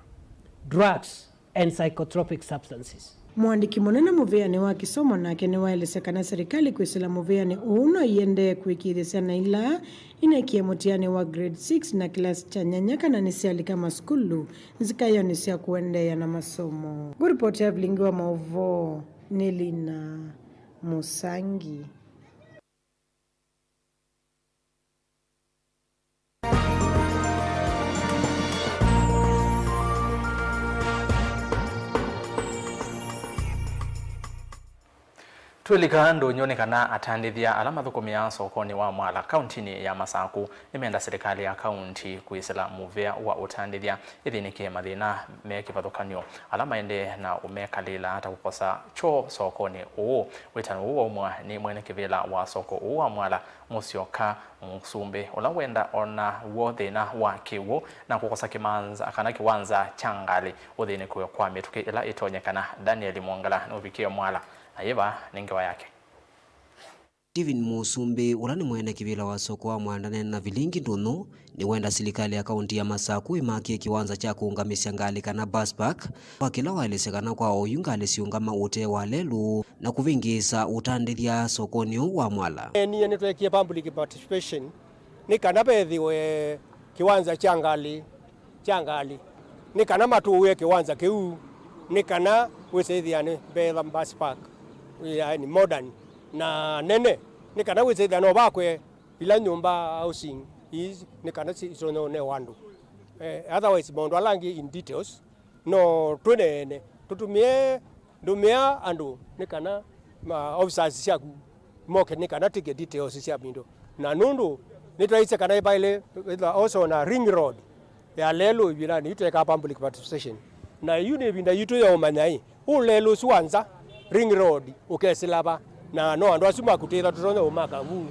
drugs and psychotropic substances. Mũandĩki mũnene mũvĩanĩ wa kĩsomo nake nĩwaelesya kana serikali kwĩsĩla mũvĩanĩ ũũ no ĩendee kũĩkĩĩthya syana ila inekie mũtianĩ wa grade six na kĩlasi kya nyanya kana nĩsyalika masukulu nzikaĩonĩ sya kũendeea na masomo. Ngũripoti ya vilingi wa maũvoo nĩ Lina Mũsangi. Twĩlika ndũnyũ nĩ kana atandĩthya ala mathũkũmĩaa sokonĩ wa Mwala kauntinĩ ya Masakũ nĩmenda silikalĩ ya kaunti kwĩsĩla mũvĩa wa ũtandĩthya ĩthĩnĩke mathĩna me kĩvathũkany'o ala maendee na ũmekalĩla ta kũkosa kyoo sokonĩ ũũ. Wĩtano ũũ waumwa nĩ mwene kĩvĩla wa soko ũũ wa Mwala, Mũsyoka Mũsumbĩ, ũla wenda ona w'o thĩna wa kĩw'ũ na kũkosa kĩmanza kana kĩwanza kya ngalĩ ũthĩnĩkĩwe kwa mĩtũkĩ ĩla ĩtonyekana. Daniel Mwongela nũvikie Mwala na yĩva nĩ ngewa yake. Stephen Mũsumbĩ, ũla nĩ mwene kĩvĩla wa soko wa Mwala, nena vilingi ndũnyũ, nĩwenda silikalĩ ya kaunti ya Masakũ ĩmakie kĩwanza kya kũũngamĩsya ngalĩ kana bus park, kwa kĩla waelesya kana kwa oyu ngalĩ siũngama ũtee wa lelũ na kũvĩngĩĩsa ũtandĩthya sokonĩ ũũ wa Mwala. Niĩ nĩtwekie public participation nĩ kana vethĩwe kĩwanza kya ngalĩ kya ngalĩ, nĩ kana matũũe kĩwanza kĩu, nĩ kana wĩsĩthĩa nĩ mbetha bus park, yaani modern na nene, nĩ kana wĩsĩthĩa no vakwe ila nyũmba housing ii, nĩ kana si-, itonye ũnewa andũ. Eh, otherwise maũndũ ala angĩ in details no tũneene, tũtũmĩe, ndũmĩa andũ nĩ kana ma officers syaku moke nĩ kana take details sya mindo. Na nũndũ nĩtwaisye kana ĩvaĩle wĩthwa also na ring road ya lelũ ĩvindanĩ yu twekaa public participation. Na yu nĩ ĩvinda yitũ ya ũmanya ĩ, ũ lelũ ũsu wa nza, ring road, ũkesĩla va, na no andũ asu makutĩtha tũtonya ũmaka vu,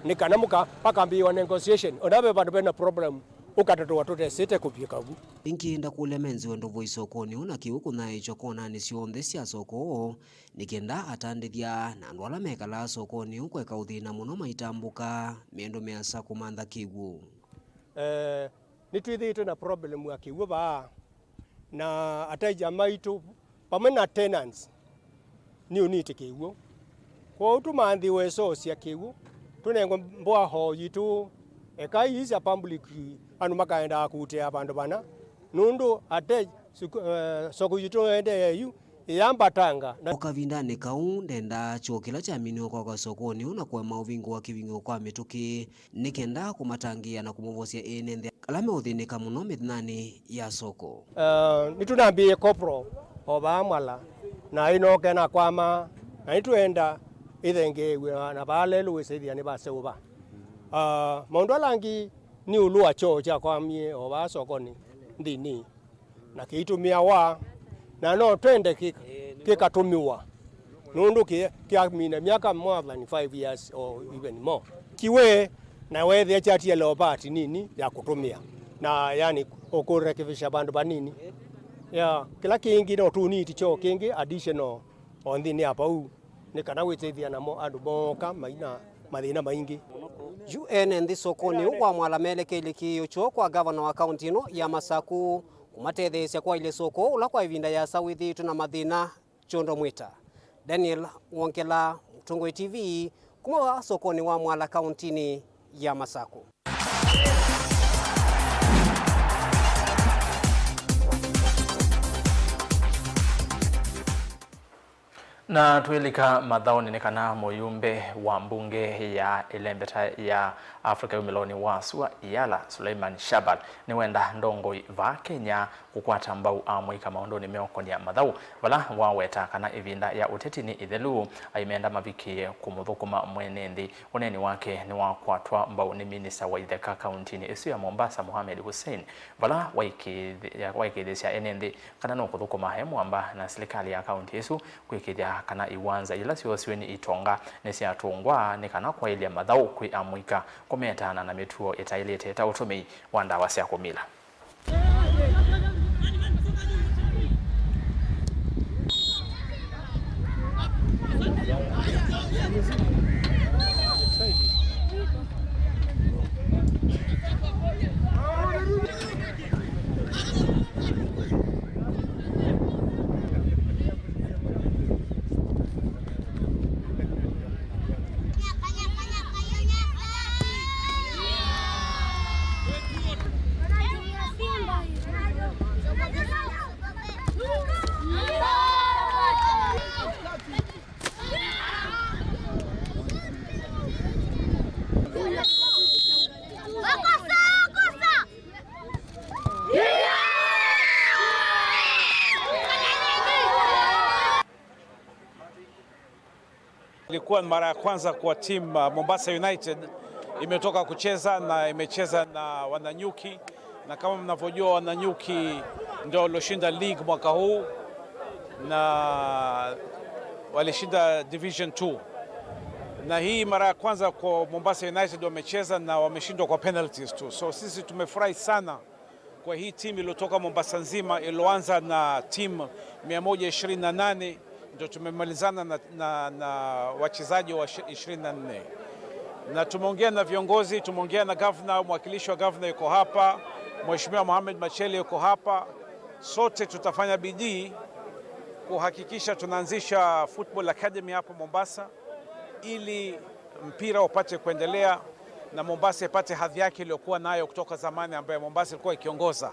nĩ kana mũka pakambĩĩwa negotiation, ona ve vandũ vena problem, ũkatatũwa tũtesĩte kũvika vu. Ĩngĩ ndakũlya menziwe ndovo isokonĩ ũna kĩw'ũ kũnyaĩĩkya konanĩ syonthe sya soko, nĩ kenda atandĩthya na andũ ala mekalaa sokonĩ ũũ kweka ũthĩna mũno maitambũka mĩendũ mĩasa kũmantha kĩw'ũ. Eh, nĩtwĩthĩĩtwe na problem ya kĩw'ũ vaa, na ataija maitũ vamwe na tenants nĩũnĩte kĩw'ũ. Kwoou tũmanthĩwe soo sya kĩw'ũ, tũnengwe mboa hoo yitũ, eka ii sya public, andũ makaendaa kũutĩa vandũ vana, nũndũ ate suku-, eh, soko yitũ ĩendee yu ĩyambatanga. Na o kavindanĩ kau, ndendaa kyoo kĩla kyaminiwe kwakwa sokonĩ ũũ na kũema ũvingũwa kĩvingũo kwa mĩtũkĩ nĩ kenda kũmatangĩĩa na kũmovosya ene nthĩ ala meũthĩnĩka mũno mĩthenyanĩ ya soko. Eh, nĩtũnambĩĩe corporal o vaa Mwala, na ĩnooke nakwama, na nĩtwenda ĩthengeew'e na vaa lelũ wĩsĩthĩa nĩvaseũva. Ah, maũndũ ala angĩ nĩ ũlũ wa kyoo kyakwamie o vaa sokonĩ nthĩnĩ, na kĩitũmĩawa, na no twende kĩ-, kĩkatũmĩwa, nũndũ kĩ-, kĩamina myaka more than five years or even more. Kiwe, na weethĩa kyatia leopard nini ya kũtũmĩa, na yani ũkũrekebisha vandũ vanini. Ya, kĩla kĩngĩ no tũniti kyoo kĩngĩ additional o nthĩnĩ ya vau, nĩ kana wĩtethya namo andũ mooka maina mathĩna maingĩ. Yu ene nthĩ sokonĩ ũũ wa Mwala melekeilye kĩĩo kyoo kwa ngavana wa kaunti ĩno ya Masaku kũmatetheesya kwaĩlya soko ũla kwa ĩvinda yĩasa wĩthĩĩtwe na mathĩna kyondo mwĩta. Daniel Wongela, Mũtongoi T V, kuma vaa sokonĩ wa Mwala kauntinĩ ya Masaku. Na twĩlika mathaũnĩ, nĩ kana mũyumbe wa mbunge ya ĩlembeta ya Africa yumĩlonĩ wa sua, Iyala, Suleiman Shahbal, nĩwenda ndongoi vaa Kenya kũkwata mbau amũika maũndũnĩ meũkonya mathaũ, vala waweta kana ĩvinda ya ũteti nĩ ĩthelu, aimenda mavikĩe kũmũthũkũma mwene nthĩ. Ũneeni wake nĩwakwatwa mbau nĩ minista wa itheka kauntinĩ ĩsu ya Mombasa, Mohamed Hussein, vala waĩkĩĩthya-, waĩkĩĩthĩsya ene nthĩ kana nũkũthũkũma e mwamba na silikalĩ ya kaunti ĩsu kwĩkĩĩthya kana iwanza ila syosiwe nĩ itonga nĩsyatũngwa nĩ kana kwaĩlya mathaũ kwĩ amũika kũmetaana na mĩtuo ĩtaĩlĩte ta ũtũmĩi wa ndawa sya kũmila. Ilikuwa mara ya kwanza kwa timu, uh, Mombasa United imetoka kucheza na imecheza na Wananyuki, na kama mnavyojua, Wananyuki ndio walioshinda league mwaka huu na walishinda Division two, na hii mara ya kwanza kwa Mombasa United wamecheza na wameshindwa kwa penalties tu. So sisi tumefurahi sana kwa hii timu iliyotoka Mombasa nzima, iliyoanza na timu mia moja ishirini na nane, ndio tumemalizana na, na, na wachezaji wa ishi-, ishirini na nne. Na tumeongea na viongozi, tumeongea na governor, mwakilishi wa governor yuko hapa, Mheshimiwa Mohamed Machele yuko hapa. Sote tutafanya bidii kuhakikisha tunaanzisha football academy hapa Mombasa ili mpira upate kuendelea na Mombasa ipate hadhi yake iliyokuwa nayo kutoka zamani, ambayo Mombasa ilikuwa ikiongoza.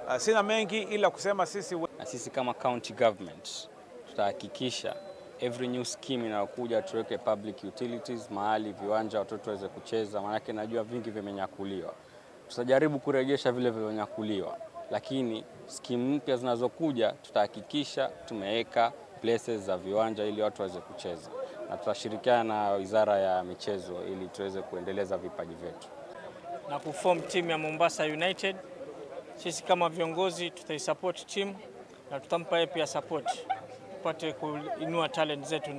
Ah, sina mengi ila kusema sisi we- Na sisi kama county government tutahakikisha every new scheme inayokuja tuweke public utilities mahali, viwanja watoto waweze kucheza, maanake najua vingi vimenyakuliwa. Tutajaribu kurejesha vile vilivyonyakuliwa, lakini scheme mpya zinazokuja tutahakikisha tumeweka places za viwanja ili watu waweze kucheza, na tutashirikiana na Wizara ya Michezo ili tuweze kuendeleza vipaji vyetu. Na kuform timu ya Mombasa United. Sisi kama viongozi tutaisupport timu na tutampa yeye pia support, tupate kuinua talent zetu.